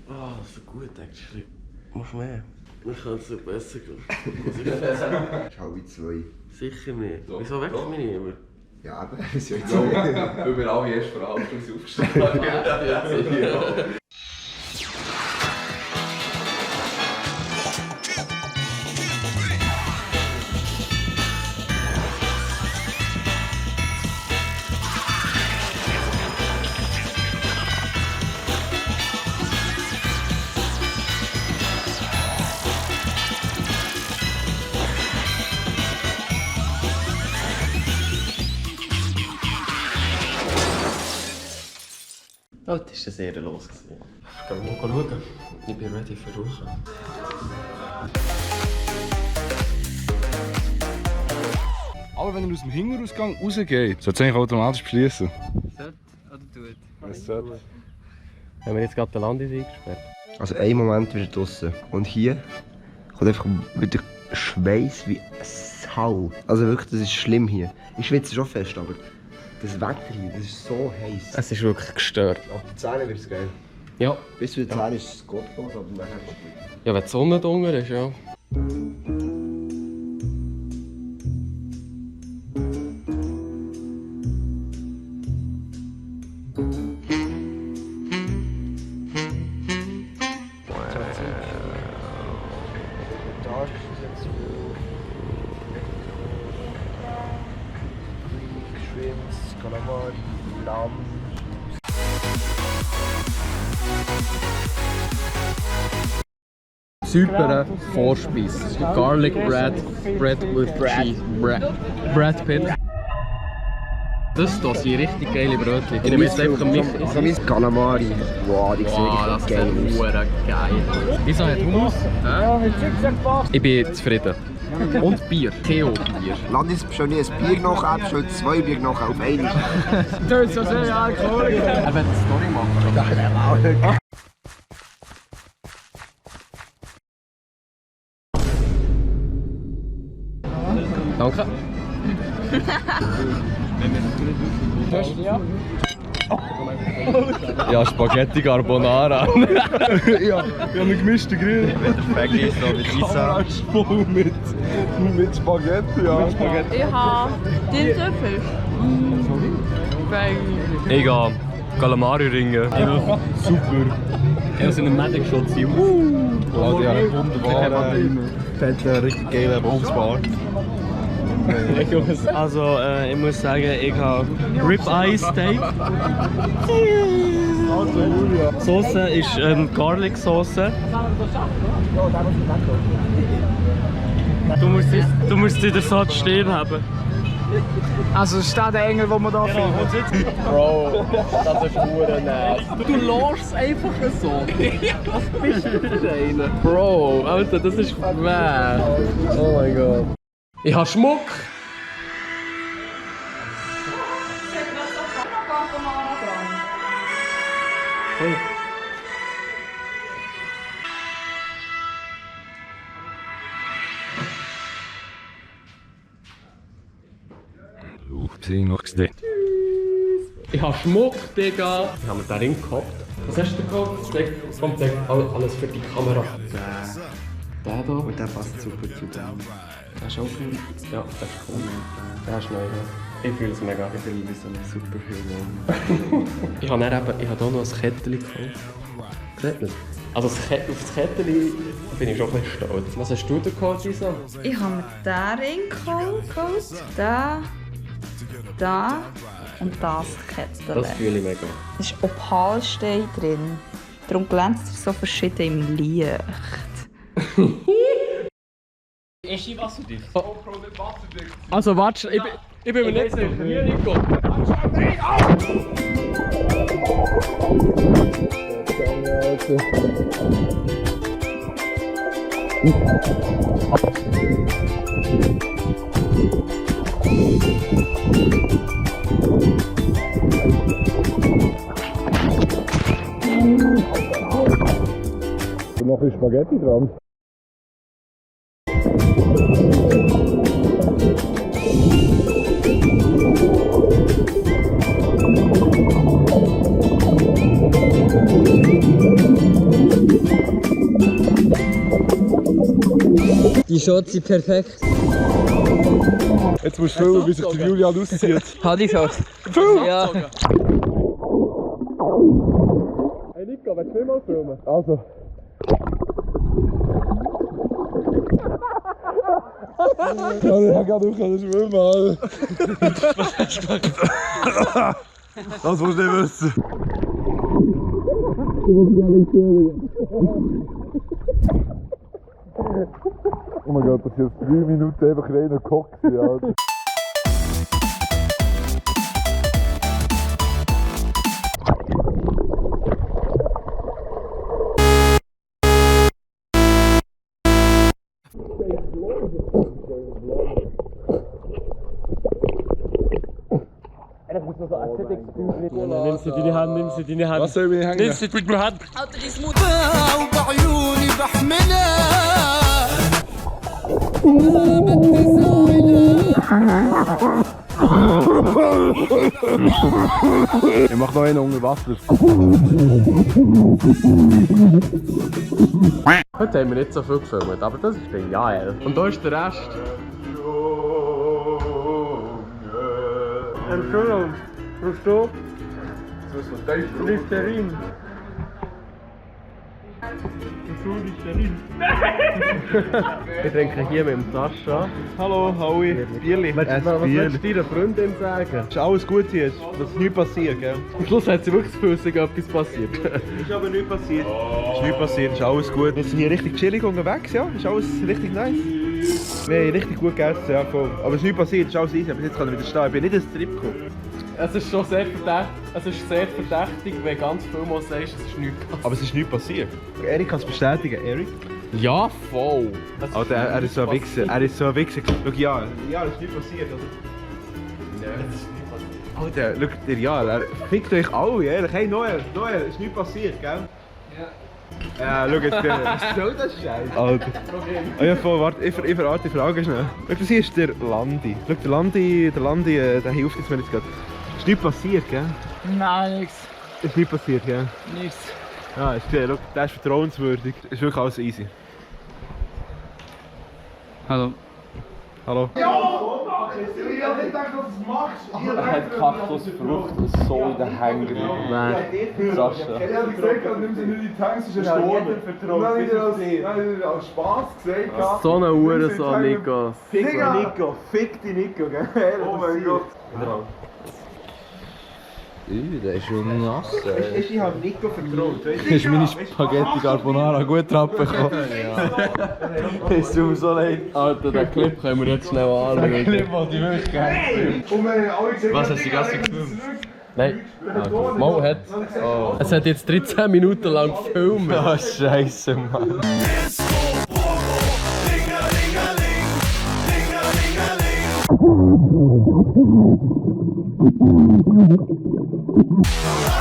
Ah, so gut, actually. Mach mehr. Ich kann es besser, glaube Das ist halb 2. Sicher nicht. Wieso weckt mich niemand? Ja, aber es ist ja 2. Weil wir alle erst vor einer halben Stunde aufgestanden haben. Oh, das war sehr los. Können wir mal schauen? Ich bin ready für Ruhe. Aber wenn er aus dem Hinterausgang rausgeht, sollte es eigentlich automatisch beschließen. Sollte oder tut? Es sollte. Haben wir jetzt gerade den Landis eingesperrt? Also einen Moment wieder draußen. Und hier kommt einfach wieder Schweiß wie Sau. Also wirklich, das ist schlimm hier. Ich schwitze schon fest, aber das Wetter hier, das ist so heiß. Es ist wirklich gestört. Ab der 10 wird es geil. Ja. Bis zu der 10 ist es gottlos, aber nachher ist es gut. Ja, wenn die Sonne drunter ist, ja. Tag ist jetzt Shrimps, Kalamari, Lamm. Super Vorspeise. Garlic bread with cheese. Brad Pitt. Das hier sind richtig geile Brötchen. Ich nehme jetzt einfach mich. Also mein Kalamari. Wow, die sehen Wow, das richtig geil sieht aus. geil. Isa hat Hummus. Ich bin zufrieden. Und Bier. Keo-Bier. Landis schon nie ein Bier noch ab, schon 2 Bier noch auf einmal. Er will eine Story machen. Danke. Ja, Spaghetti Carbonara. Ja, einen gemischten Grill. Peggy ist noch mit Isa. Voll mit Spaghetti, ja. Ich habe Tintenfisch. Ich gehe Calamari-Ringen. Super. Ich habe so einen Medic-Shot. Oh, ja, wunderbar. Fett, richtig geile Bumsbar. Also, ich muss sagen, ich habe Ribeye Steak. Soße ist Garlic Soße. Du musst in der Satz stehen haben. Also steht der Engel, den man da findet. Bro, das ist pure Nass. Du lässt es einfach so. Was bist du für einer? Bro, Alter, das ist schwer. Oh mein Gott. Ich habe Schmuck. Hey. Bis ich noch gesehen. Ich habe Schmuck, Digga. Ich habe mir den Ring gehabt. Was hast du gekauft? Es kommt alles für die Kamera. Der hier. Und der passt super zu dem. Der ist auch cool. Ja, der ist cool. Der ist neu. Ja. Ich fühle es mega. Ich bin wie so ein Superhero. Ich habe hier noch ein Kettchen gekauft. Seht ihr? Also auf das Kettchen bin ich schon ein bisschen stolz. Was hast du denn gekauft, Isa? Ich habe mir diesen Ring gekauft, da und das Kettchen. Das fühle ich mega. Es ist Opalstein drin. Darum glänzt es so verschieden im Licht. Ist die wasserdicht? Also warte, ich bin mir nicht sicher. Hier, Nico. Und noch ein Spaghetti dran. Die Shots sind perfekt. Jetzt musst du filmen, wie sich der Julian auszieht. Hadi-Shot. Ja. Hey Nico, willst du nicht mal filmen? Also. Ja, ich kann auch schwimmen, Alter. Was hast du gemacht? Das musst du nicht wissen. Oh mein Gott, das ist jetzt 3 Minuten einfach reiner Kock, Alter. Nimm sie deine Hand, nimm sie deine Hand. Was soll ich hängen? Nimm sie deine Hand. Ich mach noch einen unter Wasser. Heute haben wir nicht so viel gefilmt, aber das ist der Jael. Und da ist der Rest. Entschuldigung, brauchst du? Listerin. Ich trinke hier mit dem Sascha. Hallo, Howie. Bierli. Was willst du deiner Freundin sagen? Ist alles gut hier, dass nichts passiert, gell? Am Schluss hat sie wirklich das Gefühl, dass etwas passiert. Ist aber nichts passiert. Ist nichts passiert, ist alles gut. Wir sind hier richtig chillig unterwegs, ja? Ist alles richtig nice. Wir haben richtig gut gegessen, ja, voll. Aber es ist nichts passiert, ist alles easy, aber jetzt kann ich wieder stehen. Ich bin nicht ins Trip gekommen. Es ist schon sehr verdächtig, wenn ganz viel mal sagst, es ist nichts passiert. Aber es ist nichts passiert. Erik kann es bestätigen, Erik. Ja, voll. Alter, er ist so ein Wichser. Er ist so ein Wichser. Schau, ja, es ist nichts passiert, oder? Nein, es ist nicht passiert. Alter, schau, der Jan, er fickt euch alle, ehrlich. Hey, Noel, es ist nichts passiert, gell? Ja. Schau jetzt, was soll das Scheiß? Alter. Oh ja, voll, warte, ich verrate die Frage schnell. Schau, das hier ist der Landi. Schau, der Landi, der hilft jetzt mir jetzt gerade. Ist nichts passiert, gell? Nein, nichts. Ist nichts passiert, gell? Nichts. Ja, ist gut, schau, der ist vertrauenswürdig. Ist wirklich alles easy. Hallo. Hallo? Er hat Kaktusfrucht so in den Hänger. Nein, Sascha. Ich habe gesagt, nimm sie nicht in die Tanks, ist gestorben. Nein, aus Spaß gesagt. So eine Uhr, so Nico. Fick die Nico, gell? Oh mein Gott. Der ist schon nass. Ich habe Nico vertraut. Ist meine Spaghetti Carbonara gut abbekommen? Es tut mir so leid. Alter, den Clip können wir jetzt schnell anschauen. Die wirklich geil. Und wir haben alle gesagt, Was hast du die ganze Zeit gefilmt? Nein, Mo hat. Es hat jetzt 13 Minuten lang gefilmt. Oh, Scheiße, Mann. Alright.